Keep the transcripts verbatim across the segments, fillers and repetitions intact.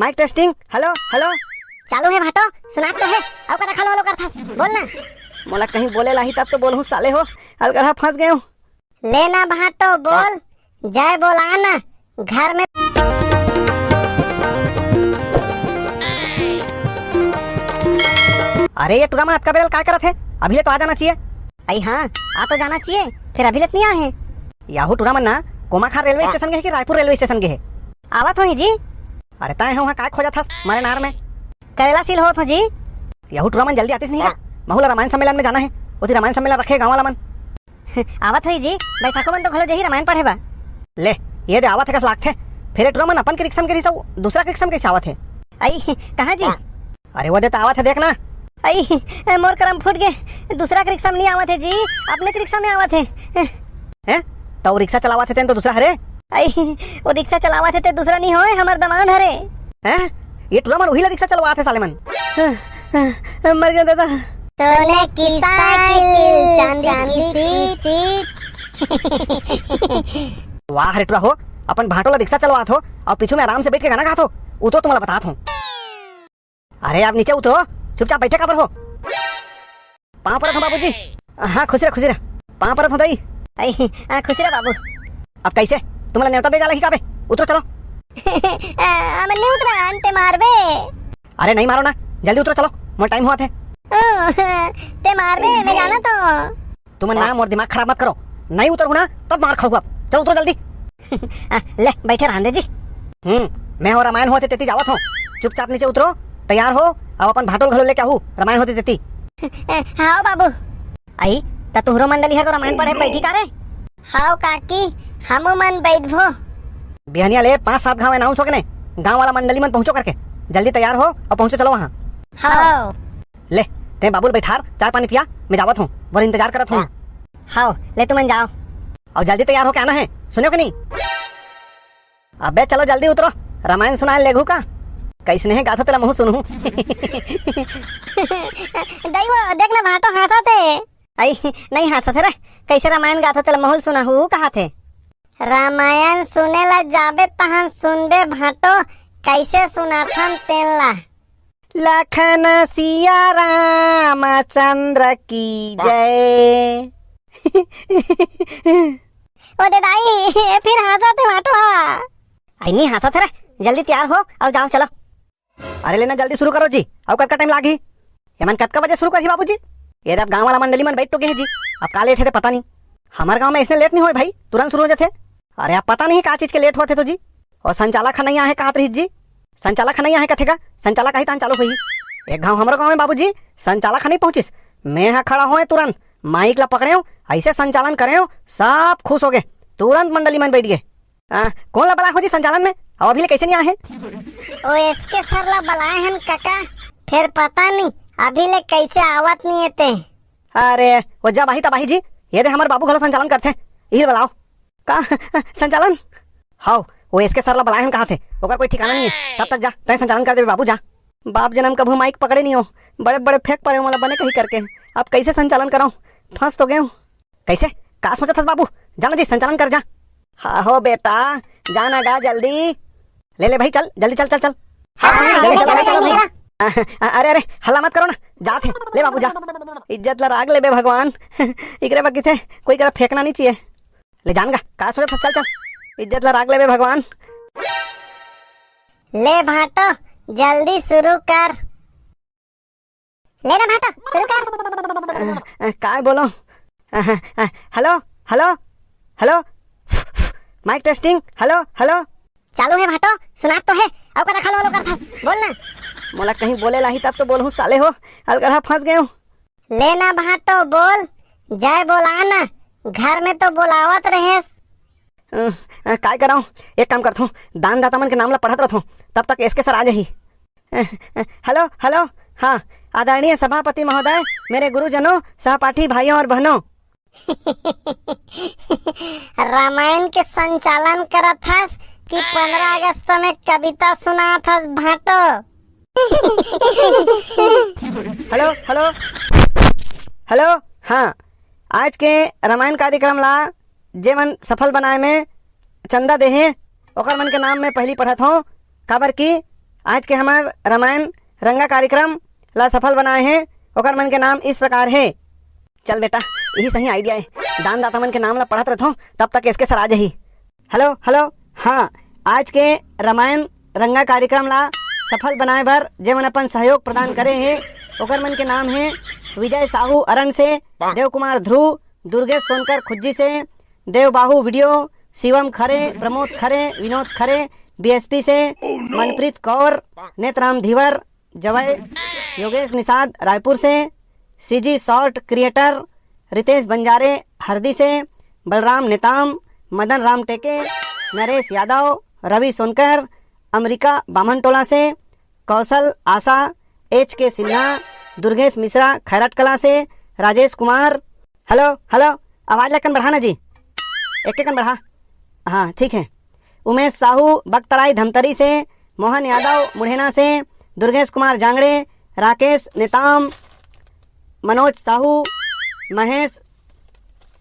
Mic testing, hello, hello. चालू हे भाटो, सुनात तो हे, अउ कतका हेलो हेलो करथस, बोल ना। मोला कहीं बोले लाही तब तो बोलहूँ साले हो, अलगरहा फंस गेंव। ले ना भाटो बोल, जय बोला ना, घर में। अरे ये टुरा मन अतका बेरा ल काय करत हे? अभी ले तो आ जाना चाहिए। अई हाँ, आ तो जाना चाहिए, फेर अभी ले तो नइ आए हे। याहू टुरा मन ना कोमाखार रेलवे स्टेशन गे हे कि रायपुर रेलवे स्टेशन गे हे? आवत होही जी। अरे तैं ह उहाँ काय खोजत हस मारे नार में? करेला सील होत हों जी। याहू टुरा मन जल्दी आतिस नहीं का? महू ला रामायण सम्मेलन में जाना हे, ओती रामायण सम्मेलन रखे गाँव वाला मन। आवत होही जी, बैसाखो मन तो घलो जाही रामायण पढ़े बर। ले, ये दे आवत हे कस लागथे। फेर ये टुरा मन अपन के रिक्शा में गे रहिस अउ दूसरा के रिक्शा में कइसे आवत हे? अई, कहाँ जी? अरे वो दे तो आवत हे, देख ना। अई, मोर करम फूट गे, दूसरा के रिक्शा में नइ आवत हे जी, अपनेच रिक्शा में आवत हे। हैं? त वो रिक्शा चलावत हे तेन तो दूसरा हरे? अई, वो रिक्शा चलावत हे ते दूसरा नइ होय, हमर दमाद हरे। हैं? ये टुरा मन उही ला रिक्शा चलवात हे साले मन। मर गेंव दादा। तोने की साइकिल, चांदी की सीट। वाह रे टुरा हो, अपन भांटो ला रिक्शा चलवात हो अउ पीछू में आराम से बइठ के गाना गात हो। उतरो, तुमन ला बतात हों। अरे आप नीचे उतरो, चुपचाप बइठे काबर हो? पाँव परत हों बाबूजी। हाँ, खुश रह, खुश रह। पाँव परत हों दाई। अई, आ, खुश रह बाबू। अब कइसे? तुमन ला नेवता दे जाही का बे? उतरो, चलो। आ, हमन नइ उतरन, ते मारबे। अरे नइ मारों ना, जल्दी उतरो, चलो, मोर टाइम होवत हे। ओ, ते मारबे, मैं जानत हों। तुमन ना मोर दिमाग खराब मत करो, नइ उतरहूँ ना तब मार खाहू अब। चलो उतरो जल्दी। आ, ले, बइठे रहन दे जी। हम्म, मैं हों रामायण होवत हे तेती जावत हों। चुपचाप नीचे उतरो, तैयार हो, अउ अपन भांटो ल घलो लेके आहू, रामायण होवत हे तेती। हाँ बाबू। अई, त तुँहरो मंडली हर तो रामायण पढ़े बइठही का रे? हव काकी, हमू मन बइठबो। बिहनिया ले पाँच सात घांव announce होगे ने, गांव वाला मंडली मन पहुंचो करके। जल्दी तैयार हो अउ पहुंचो, चलो वहां। हव। ले, तें बाबू ल बइठार, चाय पानी पिया, मैं जावत हों, मोर इंतजार करत हों। हव, ले तुमन जाव। अउ जल्दी तैयार होके आना हे, सुनेव कि नहीं? अबे चलो जल्दी उतरो, रामायण सुनाए लेगहू का? कइसने हे गाथो तेला महू सुनहूं। दाई वो देख ना भांटो हाँसत हे। अई, नइ हाँसत हे रे, कइसे रामायण गाथो तेला महू ल सुनाहू कहत हे। रामायण सुने ला जाबे तहन सुनबे भांटो, कइसे सुनाथन तेन ला। लखन सिया रामचंद्र की जय। ओ दे दाई, ये फिर हाँसत हे भांटो हा। अई नइ हाँसत हे रे, जल्दी तैयार हो अउ जाव, चलो। अरे लेना जल्दी शुरू करो जी, अउ कतका टाइम लागही? एमन कतका बजे शुरू करही बाबूजी? ये दे अब गांव वाला मंडली मन बइठ तो गे हे जी, अब का लेट हे ते पता नहीं। हमर गांव में अइसने लेट नइ होय भाई, तुरंत शुरू हो जाथे। अरे अब पता नहीं का चीज के लेट होथे तो जी। अउ संचालक ह नइ आहे कहत रहिस जी, संचालक ह नइ आहे कथे का, संचालक आही तहन चालू होही। एक घांव हमरो गांव में बाबूजी संचालक ह नइ पहुंचिस, मैं ह खड़ा होय तुरंत माइक ला पकड़ेंव, अइसे संचालन करेंव, सब खुश होगे, तुरंत मंडली मन बइठ गे। आ, कोन ला बलाए हो जी संचालन में? अउ अभी ले कइसे नइ आए हे? ओ एसके सर ला बलाए हन कका, फेर पता नइ अभी ले कइसे आवत नइ हे ते। अरे, ओ जब आही तब आही जी, ये दे हमर बाबू घलो संचालन करथे, इही ला बलाओ। का संचालन? हव, ओ एसके सर ला बलाए हन कहत हे, ओकर कोई ठिकाना नइ हे। तब तक जा, तैं संचालन कर देबे बाबू, जा। बाप जनम कभू माइक पकड़े नइ हो, बड़े बड़े फेंक परे हो मोला बने कही करके। अब कइसे संचालन करंव? फंस तो गेंव। कइसे? का सोचत हस बाबू? जा ना जी, संचालन कर जा। हाँ हो बेटा, जा ना गा जल्दी। ले ले भाई, चल, जल्दी चल, चल, चल। हाँ, हाँ, ले ले, चल, चल, चल, चल, चल। चल। आ, आ, अरे, अरे, हल्ला मत करो ना, जात हे। ले बाबू, जा। इज्जत ला राख लेबे भगवान। इकरे बर किथे, कोई करा फेंकना नइ चाहिए। ले जान गा, का सोचत हस? चल, चल। इज्जत ला राख लेबे भगवान। ले भांटो, जल्दी शुरू कर। ले ना भांटो, शुरू कर। अ, अ, काय बोलो? अ, अ, hello, hello, hello. Mike testing, hello, hello. चालू हे भांटो, सुनात तो हे। अउ कतका हेलो हेलो करथस, बोल ना। मोला कहीं बोले लाही तब तो बोलहूं साले हो, अलगरहा फंस गेंव। ले ना भांटो बोल, जय बोला ना, घर में तो बोलावत रहेस। अ, अ, काय करंव? एक काम करथंव, दान दाता मन के नाम ला पढ़त रथंव, तब तक एसके सर आ जाही। अ, अ, हेलो, हेलो, हाँ, आदरणीय सभापति महोदय, मेरे गुरुजनों, सहपाठी भाइयों और बहनों। रामायण के संचालन करत हस कि पंद्रह अगस्त में कविता सुनात हस भांटो? हेलो, हेलो, हेलो, हाँ, आज के रामायण कार्यक्रम ला जेमन सफल बनाए में चंदा दे हे, ओकर मन के नाम में पहिली पढ़त हों, काबर कि आज के हमर रामायण रंगा कार्यक्रम ला सफल बनाए हे, ओकर मन के नाम इस प्रकार हे। चल बेटा, यही सही idea हे। दान दाता मन के नाम ला पढ़त रथों, तब तक एसके सर आ जाही। हेलो, हेलो, हाँ, आज के रामायण रंगा कार्यक्रम ला सफल बनाए बर जेमन अपन सहयोग प्रदान करे हे, ओकर मन के नाम हे विजय साहू अरण से, देव कुमार ध्रुव, दुर्गेश सोनकर खुज्जी से, देव बाहू वीडियो, शिवम खरे, प्रमोद खरे, विनोद खरे, बीएसपी से, मनप्रीत कौर, नेतराम धीवर, जवय, योगेश निषाद रायपुर से, सीजी शॉर्ट क्रिएटर, रितेश बंजारे हरदी से, बलराम नेताम, मदन राम टेके, नरेश यादव, रवि सोनकर, अमरिका बामनटोला से, कौशल आशा, एच के सिन्हा, दुर्गेश मिश्रा खैरट कला से, राजेश कुमार। हेलो, हेलो, आवाज ला कन बढ़ा ना जी, एक कन बढ़ा। हाँ, ठीक है। उमेश साहू बगतराई धमतरी से, मोहन यादव मुढ़ेना से, दुर्गेश कुमार जांगड़े, राकेश नेताम, मनोज साहू, महेश,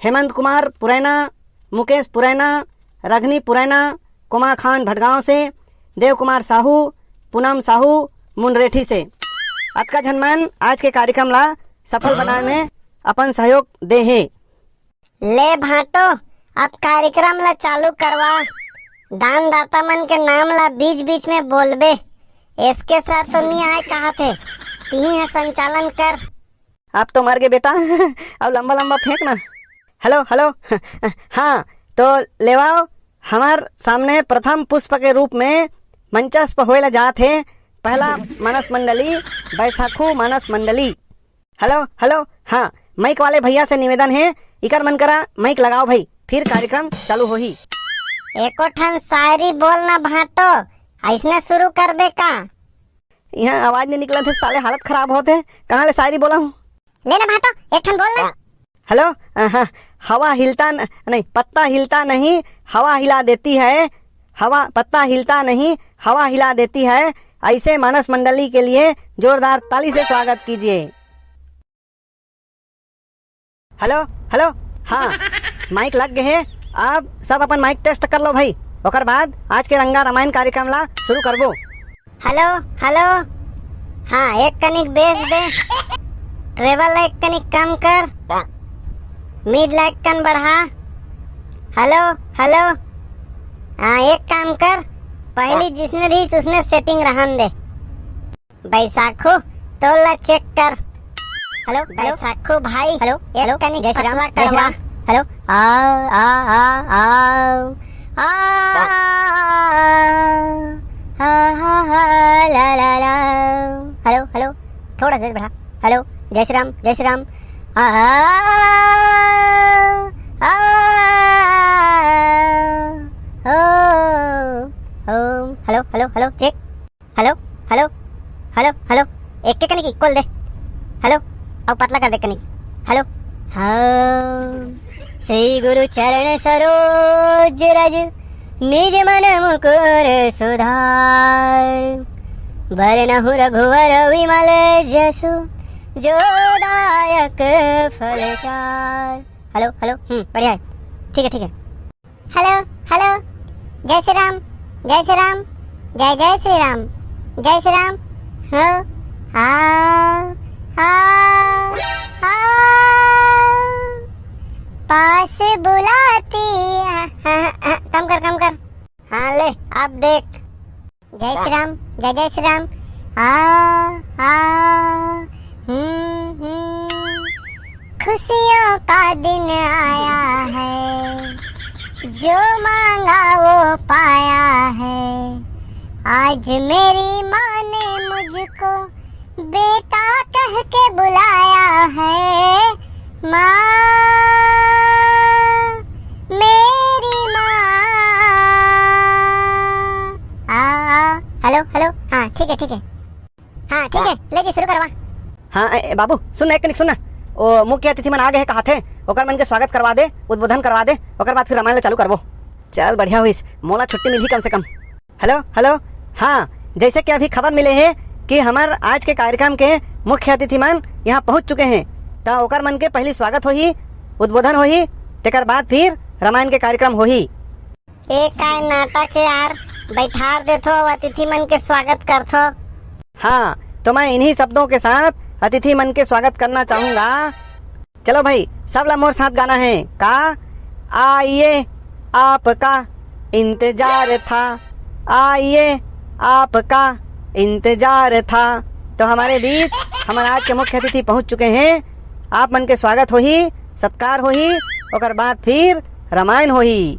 हेमंत कुमार पुरैना, मुकेश पुरैना, रघनी पुरैना, कोमा खान भटगांव से, देव कुमार साहू, पूनम साहू मुनरेठी से। अतका झन मन आज के कार्यक्रम ला सफल बनाए में अपन सहयोग दे हे। ले भांटो, अब कार्यक्रम ला चालू करवा। दान दाता मन के नाम ला बीच बीच में बोलबे। एसके सर तो नी आए कहा थे, तिही ह संचालन कर। अब तो मर गे बेटा, अब लंबा लंबा फेंक ना। हेलो, हेलो, हाँ, तो लेवाओ, हमार सामने प्रथम पुष्प के रूप में मंचस्थ होए ला जात हे पहला मानस मंडली, बैसाखू मानस मंडली। हेलो, हेलो, हाँ, माइक वाले भैया से निवेदन हे, इकर मन करा माइक लगाओ भाई, फिर कार्यक्रम चालू होही। एको ठन शायरी बोल ना भांटो, ऐसने शुरू करबे का? यहाँ आवाज नहीं निकलत हे, साले हालत खराब होत हे। कहाँ ले शायरी बोला हूँ? ले ना भांटो, एक ठन बोल ना। हेलो, हाँ, हवा हिलता न, नहीं, पत्ता हिलता नहीं, हवा हिला देती है। हवा, पत्ता हिलता नहीं, हवा हिला देती है। ऐसे मानस मंडली के लिए जोरदार ताली से स्वागत कीजिए। हेलो, हेलो, हाँ, माइक लग गए हे। अब सब अपन माइक टेस्ट कर लो भाई, ओकर बाद आज के रंगा रामायण कार्यक्रम ला शुरू करबो। हेलो, हेलो, हाँ, एक कनिक बेस दे, ट्रेबल ला एक कनिक कम कर, मिड ला एक कन बढ़ा। हेलो, हेलो, हाँ, एक काम कर, पहली जिसने रही उसने सेटिंग रहन दे। बैसाखू, तोला चेक कर। Hello, hello. बैसाखू भाई, हेलो, एक हेलो, कनी जय श्री राम, पतला जय श्री करवा। राम। हेलो, आ, आ, आ, आ, आ, आ, आ, आ, ला, ला, ला। हेलो, हेलो, थोड़ा सा बढ़ा। हेलो, जय श्री राम, जय श्री राम। आ, आ, आ, ओ, ओ, hello, hello, hello, check. Hello, hello, hello, hello, एक के कनिक इक्वल दे। हेलो, अब पतला कर दे कनिक। हेलो, हाँ। श्री गुरु चरण सरोज रज, निज मन मुकुर सुधार। बरनहु रघुवर विमल जसु, जो दायक फल चार। हेलो, हेलो, हम्म, बढ़िया है। ठीक है, ठीक है। हेलो, हेलो, जय श्री राम, जय श्री राम, जय जय श्री राम, जय श्री राम। हो, आ, आ, आ, पास बुलाती, आ, आ, आ, कम कर, कम कर। हाँ, ले, अब देख। जय श्री राम, जय जय श्री राम। आ, आ, हम्म, हम्म। खुशियों का दिन आया है, जो मांगा वो पाया है। आज मेरी माँ ने मुझको बेटा कह के बुलाया है। माँ, मेरी माँ। आ, आ, हेलो, हेलो, हाँ, ठीक है, ठीक है। हाँ, ठीक है, ले जी, शुरू करवा। हाँ, ए, ए, बाबू, सुन ना, एक कनिक सुन ना। ओ, मुख्य अतिथि मन आ गए हे, कहा थे, ओकर मन के स्वागत करवा दे, उद्बोधन करवा दे, ओकर बाद फिर रामायण ला चालू करबो। चल, बढ़िया होइस, मोला छुट्टी मिलही कम से कम। हेलो, हेलो, हाँ, जैसे कि अभी खबर मिले हे कि हमर आज के कार्यक्रम के मुख्य अतिथि मन यहाँ पहुँच चुके हैं, त ओकर मन के पहली स्वागत होही, उद्बोधन होही, तेकर बाद फिर रामायण के कार्यक्रम होही। ए काय नाटक हे यार, बैठार देथो अउ अतिथि मन के स्वागत करथो। हाँ, तो मैं इन्हीं शब्दों के साथ अतिथि मन के स्वागत करना चाहूंगा। चलो भाई, सब ला मोर साथ गाना है। का? आइए, आपका इंतजार था, आइए, आपका इंतजार था। तो हमारे बीच हमारे आज के मुख्य अतिथि पहुंच चुके हैं। आप मन के स्वागत होही, सत्कार होही, ओकर बाद फिर रामायण होही।